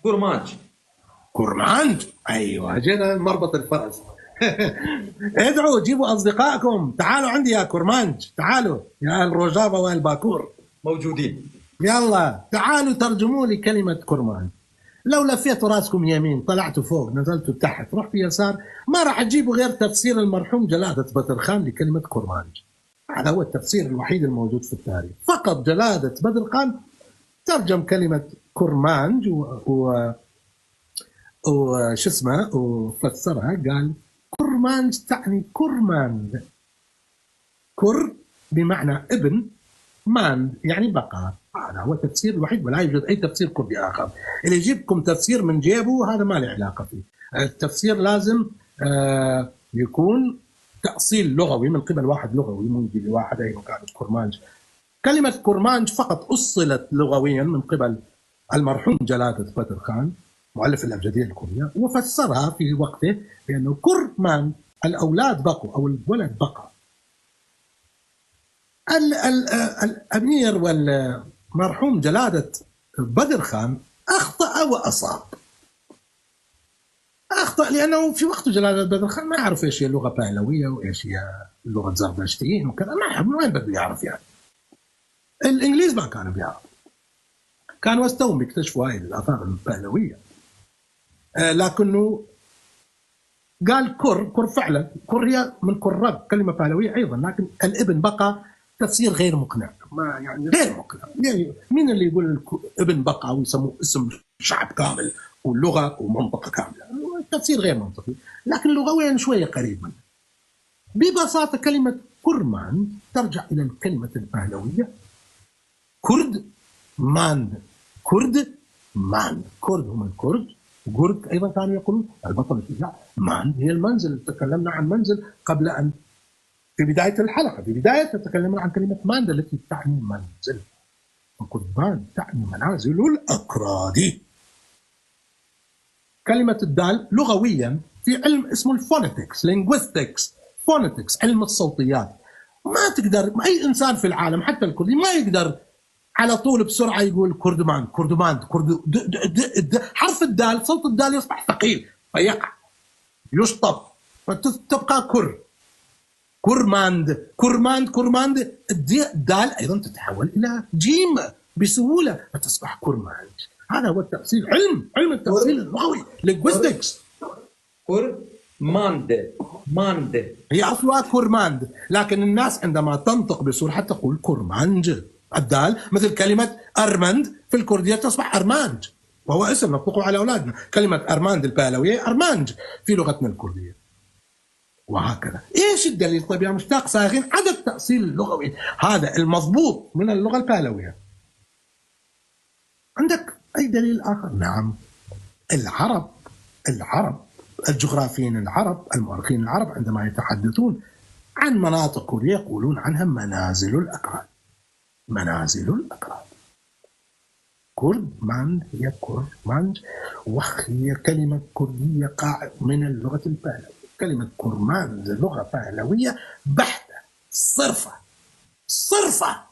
كرمانج. كرمانج، ايوه جينا مربط الفرس. ادعوا، جيبوا اصدقائكم، تعالوا عندي يا كرمانج، تعالوا يا اهل روجافا واهل باكور. موجودين. يلا تعالوا ترجموا لي كلمة كرمانج. لو لفيتوا راسكم يمين، طلعتوا فوق، نزلتوا تحت، رحتوا يسار، ما راح تجيبوا غير تفسير المرحوم جلادة بدرخان لكلمة كرمانج. هذا هو التفسير الوحيد الموجود في التاريخ. فقط جلادة بدرخان ترجم كلمة كرمانج وش اسمه وفسرها، قال كرمانج تعني كرماند، كر بمعنى ابن، ماند يعني بقى. هذا هو التفسير الوحيد ولا يوجد اي تفسير كردي اخر. اللي يجيبكم تفسير من جيبه هذا ما له علاقة فيه. التفسير لازم يكون تأصيل لغوي من قبل واحد لغوي، مو يجي لواحد اي مكان كرمانج. كلمة كرمانج فقط أصلت لغويا من قبل المرحوم جلادة بدر خان مؤلف الأبجدية الكردية، وفسرها في وقته بأنه كرمان الأولاد بقوا أو الولد بقى. ال ال الأمير والمرحوم جلادة بدر خان أخطأ وأصاب. أخطأ لأنه في وقت جلادة بدر خان ما يعرف إيش هي اللغة البهلوية وإيش هي لغة زردشتيين وكذا، ما يعرف، من وين بده يعرف يعني. الإنجليز ما كانوا بيعرفوا، كانوا استوهم بيكتشفوا هاي الآثار البهلوية. لكنه قال كر، كر فعلا، كر هي من كرب، كلمة بهلوية أيضا، لكن الابن بقى تفسير غير مقنع، ما يعني غير مقنع. يعني مين اللي يقول ابن بقى ويسموه اسم شعب كامل ولغة ومنطقة كاملة؟ التفسير غير منطقي، لكن لغويا شوية قريب منه. ببساطة كلمة كرمان ترجع إلى الكلمة البهلوية كرد مان، كرد مان، كرد هم الكرد، وكرد أيضا كانوا يقولون البطل الشجاع، مان هي المنزل. تكلمنا عن منزل قبل أن في بداية الحلقة، في بداية تكلمنا عن كلمة ماند التي تعني منزل، وكردمان تعني منازل الأكراد. كلمة الدال لغويا في علم اسمه ال phonetics، linguistics، phonetics، علم الصوتيات. ما تقدر أي إنسان في العالم حتى الكردي ما يقدر على طول بسرعة يقول كردمان كردمان كرد د د د د. حرف الدال، صوت الدال يصبح ثقيل فيقع يشطب فتبقى كر، كرماند كرماند كرماند. الدال أيضا تتحول إلى جيم بسهولة فتصبح كرماند. هذا هو التأصيل، علم التأصيل اللغوي linguistics. كرماند ماند هي أصلها كرماند، لكن الناس عندما تنطق بسرعة تقول كرمانج. الدال مثل كلمة أرمند في الكردية تصبح أرمانج، وهو اسم نطلقه على أولادنا. كلمة أرماند البهلوية أرمانج في لغتنا الكردية، وهكذا. إيش الدليل طيب يا مشتاق صايغين على التأصيل اللغوي هذا المضبوط من اللغة البهلوية؟ عندك أي دليل آخر؟ نعم، العرب، العرب الجغرافيين العرب المؤرخين العرب عندما يتحدثون عن مناطق كوريا يقولون عنها منازل الأكراد، منازل الأكراد. كردمان هي كرمانج، وهي كلمة كردية قاعدة من اللغة البهلوية. كلمة كرمان لغة بهلوية بحتة صرفة صرفة.